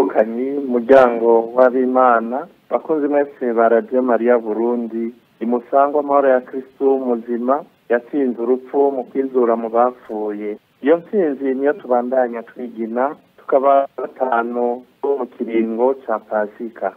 Bavukanyi muryango w'abimana bakunzi mwese ba Radio Maria Burundi, imusangwa amahoro ya Kristo muzima yatsinze urupfu mu kwizura mu bapfuye. Iyo ntsinzi niyo tubandanya twigina, tukaba batanu mu kiringo ca Pasika.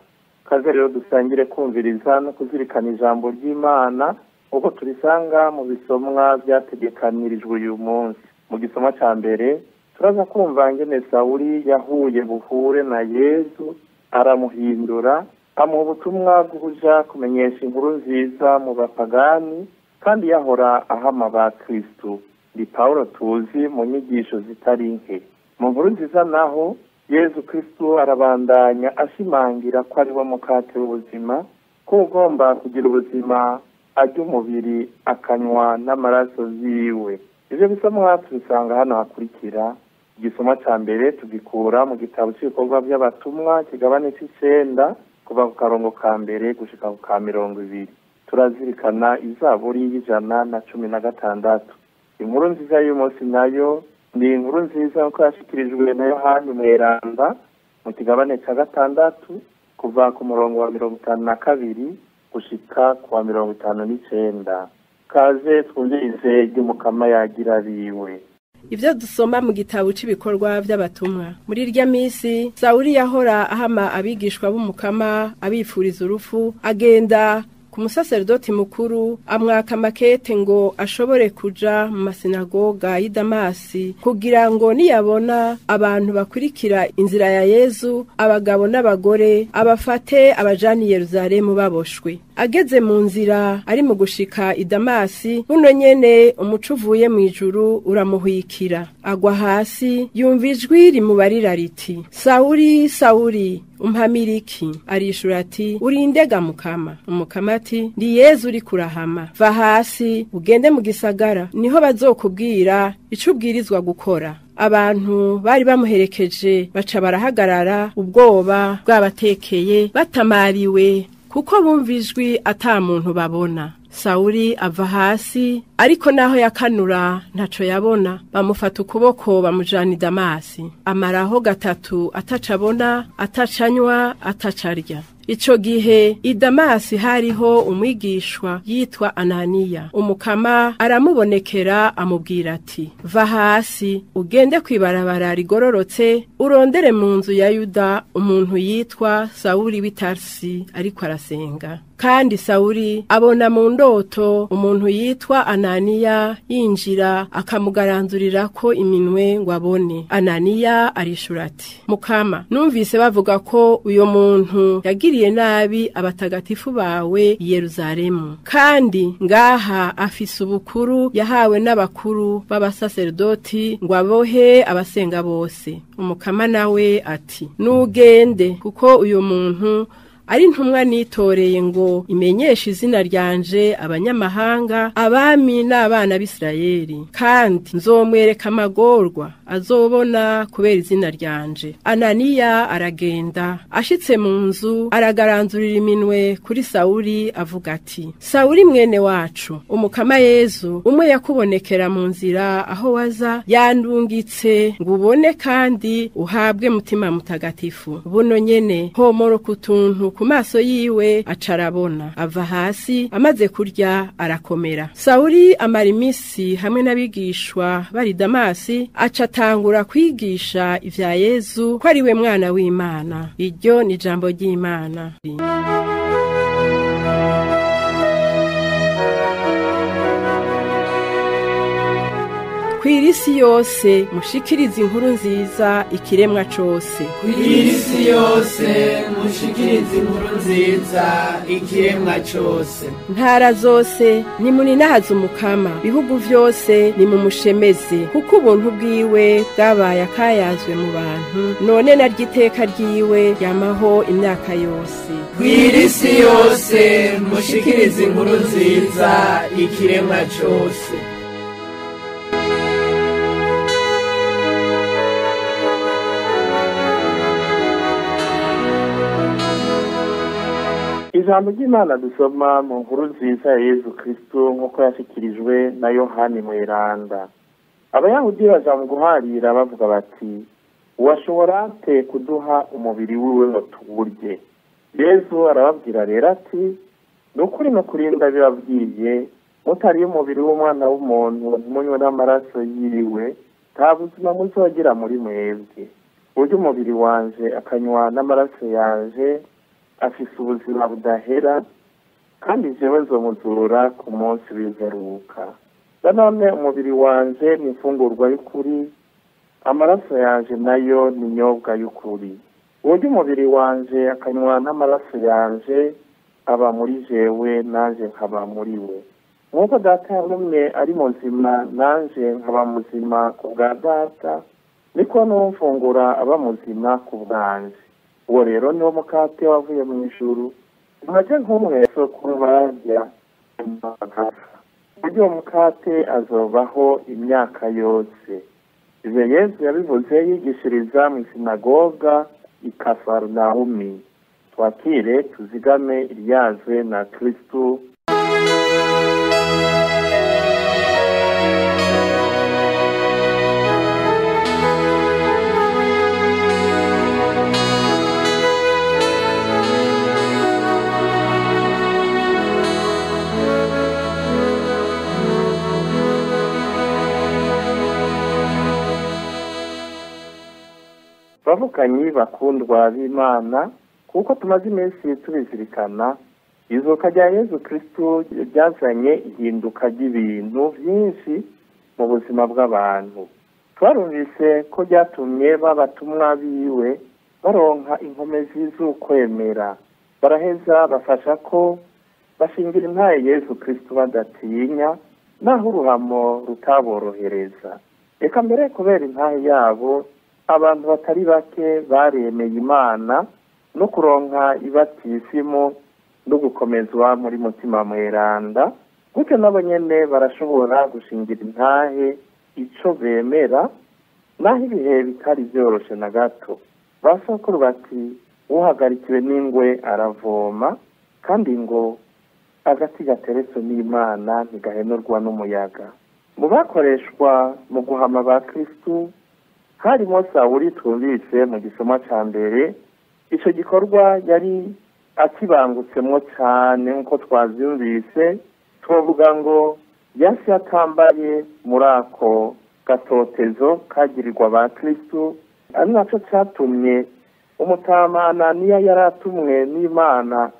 Kaze rero dusangire kumviriza no kuzirikana ijambo ry'Imana uko turisanga mu bisomwa vyategekanirijwe uyu munsi. Mu gisomwa ca mbere turaza kumva ngene Sawuli yahuye buhure na Yezu, aramuhindura, amuha ubutumwa bw'ukuja kumenyesha inkuru nziza mu bapagani, kandi yahora ahama ba Kristo. Ni Pawulo tuzi mu nyigisho zitari nke. Mu nkuru nziza naho Yezu Kristo arabandanya ashimangira ko ari we mukate w'ubuzima, ko ugomba kugira ubuzima arya umubiri akanywa n'amaraso yiwe. Ivyo bisomwa tubisanga hano hakurikira. Igisomwa ca mbere tugikura mu gitabo c'ibikorwa vy'abatumwa, kigabane c'icenda, kuva ku karongo ka mbere gushika ku ka 20. Turazirikana izaburi y'116. Inkuru nziza y'umunsi nayo ni inkuru nziza nkuko yashikirijwe na Yohani Mweranda mu kigabane ca 6, kuva ku murongo wa 52 gushika ku wa 59. Kaze twumvirize iry'Umukama yagira biwe. Ivyo dusoma mu gitabo c'ibikorwa vy'abatumwa. Muri irya misi Sawuli yahora ahama abigishwa b'Umukama abifuriza urupfu, agenda ku musaserdoti mukuru amwaka makete ngo ashobore kuja mu masinagoga y'i Damasi, kugira ngo niyabona abantu bakurikira inzira ya Yezu, abagabo n'abagore, abafate abajani Yerusalemu baboshwe. Ageze mu nzira ari mu gushika i Damasi, buno nyene umuco uvuye mu ijuru uramuhwikira, agwa hasi, yumva ijwi rimubarira riti: Sawuli, Sawuli, umpamiriki? Arishura ati: Urindega Mukama. Umukama ati: Ndi Yezu uri kurahama, va hasi ugende mu gisagara, niho bazokubwira ico ubwirizwa gukora. Abantu bari bamuherekeje baca barahagarara, ubwoba bwabatekeye, batamariwe kuko bumva ijwi ata muntu babona. Sawuli ava hasi, ariko naho yakanura ntaco yabona. Bamufata ukuboko bamujana i Damasi. Amaraho gatatu atacabona, atacanywa, atacarya. Ico gihe i Damasi hariho umwigishwa yitwa Ananiya. Umukama aramubonekera amubwira ati: Va hasi ugende kwibarabara rigororotse, urondere mu nzu ya Yuda umuntu yitwa Sawuli w'i Tarsi ariko arasenga. Kandi Sawuli abona mu ndoto umuntu yitwa Ananiya yinjira akamugaranzurira ko iminwe ngo abone. Ananiya arishura ati: Mukama, numvise bavuga ko uyo muntu yagiriye nabi abatagatifu bawe i Yerusalemu, kandi ngaha afise ubukuru yahawe n'abakuru b'abasaserdoti ngo abohe abasenga bose. Umukama nawe ati: Nugende, kuko uyo muntu ari ntumwa nitoreye ngo imenyeshe izina ryanje abanyamahanga, abami n'abana b'Isirayeli, kandi nzomwereka amagorwa azobona kubera izina ryanje. Ananiya aragenda, ashitse mu nzu aragaranzurira iminwe kuri Sawuli avuga ati: Sawuli mwene wacu, Umukama Yezu umwe yakubonekera mu nzira aho waza yandungitse ngo ubone kandi uhabwe mutima mutagatifu. Buno nyene homoro kutuntu ku maso yiwe acarabona, ava hasi amaze kurya arakomera. Sawuli amara imisi hamwe n'abigishwa bari Damasi, acatangura kwigisha ivya Yezu ko ari we mwana w'Imana. Iryo ni ijambo ry'Imana. Kw'irisi yose mushikirize inkuru nziza ikiremwa cose. Kw'irisi yose mushikirize inkuru nziza ikiremwa cose. Ntara zose nimuninahaze Umukama, bihugu vyose nimumushemeze, kuko ubuntu bwiwe bwabaye akayazwe mu bantu, none naryo iteka ryiwe yamaho imyaka yose. Kw'irisi yose mushikirize inkuru nziza ikiremwa cose. Ijambo ry'Imana dusoma mu nkuru nziza ya Yezu Kristo nk'uko yashikirijwe na Yohani Mweranda. Abayahudi baja mu guharira bavuga bati: Uwashobora ate kuduha umubiri wiwe ngo tuwurye? Yezu arababwira rero ati: Ni ukuri n'ukuri ndabibabwiye, mutariye umubiri w'umwana w'umuntu ntimunywe n'amaraso yiwe, nta buzima muzogira muri mwebwe. Urya umubiri wanje akanywa n'amaraso yanje afise ubuzima budahera, kandi jewe nzomuzura ku munsi w'imperuka. Nanone umubiri wanje ni imfungurwa y'ukuri, amaraso yanje nayo ni inyobwa y'ukuri. Urya umubiri wanje akanywa n'amaraso yanje aba muri jewe, nanje nkaba muri we. Nk'uko Data yantumye ari muzima, nanje nkaba muzima ku bwa Data, niko n'umfungura aba muzima ku bwanje. Uwo rero niwo mukate wavuye mu ijuru, ntibaje nk'umwe sokuru barya bagapfa. Urya uwo mukate azobaho imyaka yose. Ivyo Yezu yabivuze yigishiriza mu sinagoga i Kafarunahumi. Twakire tuzigame iryazwe na Kristu. Bavukanyi bakundwa b'Imana, kuko tumaze iminsi tubizirikana, izuka rya Yezu Kristu ryazanye ihinduka ry'ibintu byinshi mu buzima bw'abantu. Twarumvise ko ryatumye babatumwa biwe baronka inkomezi z'ukwemera, baraheza bafasha ko bashingira intahe Yezu Kristu badatinya, naho uruhamo rutaborohereza. Reka mbere kubera intahe yabo, abantu batari bake baremeye Imana no kuronka ibatisimu no gukomezwa muri mutima mweranda. Gutyo nabo nyene barashobora gushingira intahe ico bemera, naho ibihe bitari vyoroshe na gato. Basokuru bati: uhagarikiwe n'ingwe aravoma, kandi ngo agati gateretswe n'Imana ntigahenurwa n'umuyaga. Mu bakoreshwa mu guhama ba Kristu harimo Sawuli twumvise mu gisomwa ca mbere. Ico gikorwa yari akibangutsemwo cane nk'uko twavyumvise, twovuga ngo yasi atambaye muri ako gatotezo kagirirwa ba Kristu, ari naco catumye umutama Ananiya yari atumwe n'Imana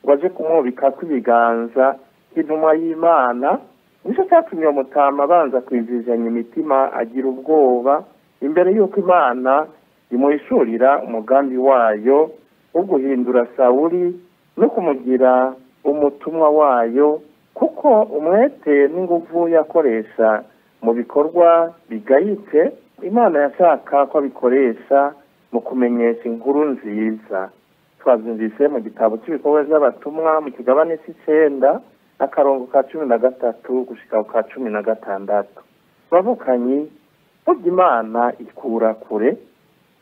ngo aje kumwubikako ibiganza nk'intumwa y'Imana. Nico catumye uwo mutama abanza kwizizanya imitima agira ubwoba imbere y'uko Imana imuhishurira umugambi wayo wo guhindura Sawuli no kumugira umutumwa wayo, kuko umwete n'inguvu yakoresha mu bikorwa bigayitse Imana yashaka ko abikoresha mu kumenyesha inkuru nziza. Twavyumvise mu gitabo cy'ibikorwa by'abatumwa mu kigabane c'icenda akarongo ka 13 gushika ka 16. Bavukanyi, burya Imana ikura kure,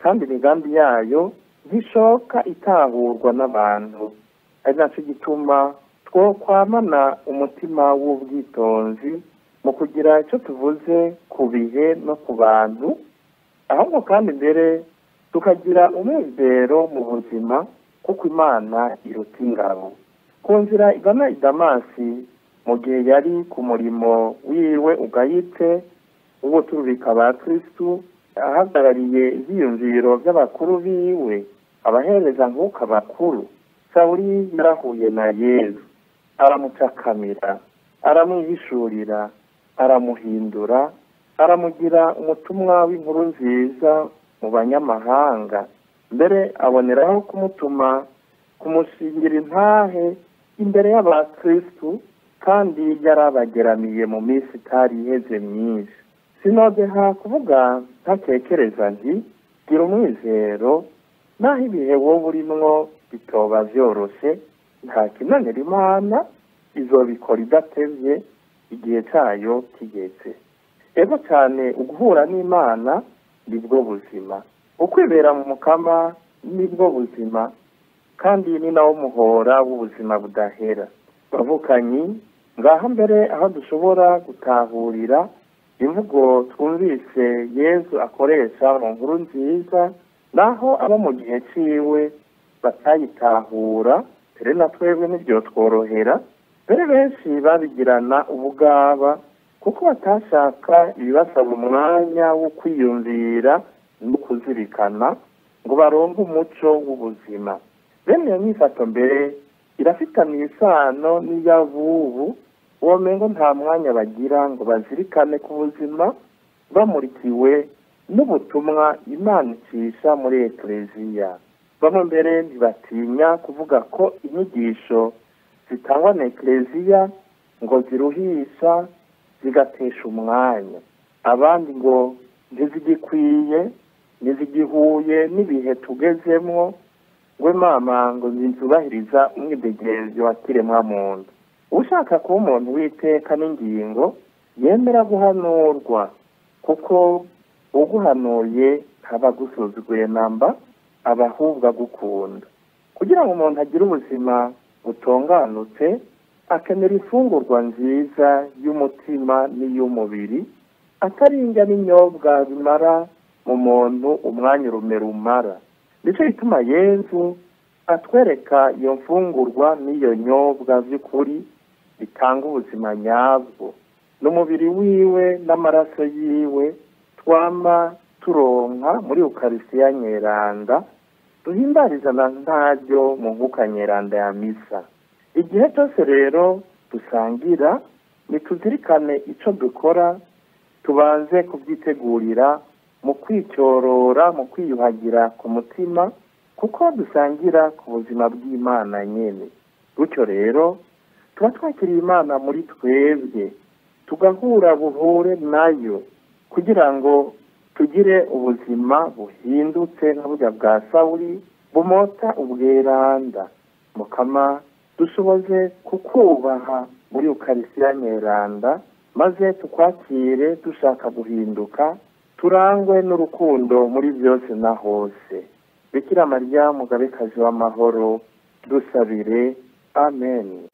kandi imigambi yayo ntishoka itahurwa n'abantu. Ari naco gituma twokwamana umutima w'ubwitonzi mu kugira ico tuvuze ku bihe no ku bantu, ahubwo kandi mbere tukagira umwizero mu buzima, kuko Imana iruta ingabo. Ku nzira igana i Damasi, mu gihe yari ku murimo wiwe ugayitse wo guturubika ba Kristu, ahagarariye ivyiyumviro vy'abakuru biwe, abahereza nk'uko abakuru, Sawuli yarahuye na Yezu, aramucakamira, aramwihishurira, aramuhindura, aramugira umutumwa w'inkuru nziza mu banyamahanga. Mbere aboneraho kumutuma kumushingira intahe imbere y'abakristu, kandi yarabageramiye mu minsi itari iheze myinshi. Sinodeha kuvuga ntakekereza nti: gira umwizero, naho ibihe wowe urimwo bitoba vyoroshe, nta kinanira Imana, izobikora idatevye igihe cayo kigeze. Ego cane, uguhura n'Imana nibwo buzima, ukwibera mu Mukama nibwo buzima, kandi ni nawo muhora w'ubuzima budahera. Bavukanyi, ngaho mbere aho dushobora gutahurira Imvugo twumvise Yezu akoresha mu nkuru nziza, naho abo mu gihe ciwe batayitahura, mbere na twebwe ntivyotworohera, mbere benshi babigirana ubugaba kuko batashaka ibibasaba umwanya wo kwiyumvira no kuzirikana ngo baronke umuco w'ubuzima. Bene iyo nyifato mbere irafitaniye isano n'iy'abubu, womengo nta mwanya bagira ngo bazirikane ku buzima bamurikiwe n'ubutumwa Imana icisha muri Ekleziya. Bamwe mbere ntibatinya kuvuga ko inyigisho zitangwa na Ekleziya ngo ziruhisha zigatesha umwanya, abandi ngo ntizigikwiye, ntizigihuye n'ibihe tugezemwo, ngo mama ngo ntizubahiriza umwidegemvyo wa kiremwamuntu. Ushaka kuba umuntu w'iteka n'ingingo yemera guhanurwa, kuko uguhanuye ntaba agusuzuguye namba, aba ahubwo agukunda. Kugira ngo umuntu agire ubuzima butunganutse, akenera imfungurwa nziza y'umutima n'iy'umubiri, atari indya n'inyobwa bimara mu muntu umwanya urume rumara. Nico gituma Yezu atwereka iyo mfungurwa n'iyo nyobwa vy'ukuri bitanga ubuzima nyabwo. N'umubiri wiwe n'amaraso yiwe twama turonka muri Ukaristiya Nyeranda, duhimbariza na ntaryo mu nkuka nyeranda ya misa. Igihe cyose rero dusangira, nituzirikane ico dukora, tubanze kubyitegurira mu kwicyorora, mu kwiyuhagira ku mutima, kuko dusangira ku buzima bw'Imana nyene. Gutyo rero tuba twakiriye Imana muri twebwe, tugahura buhure nayo, kugira ngo tugire ubuzima buhindutse nka burya bwa Sawuli bumota ubweranda. Mukama dushoboze kukubaha muri Ukaristiya Nyeranda, maze tukwakire dushaka guhinduka, turangwe n'urukundo muri byose na hose. Bikira Mariya mugabekazi w'amahoro, dusabire. Amen.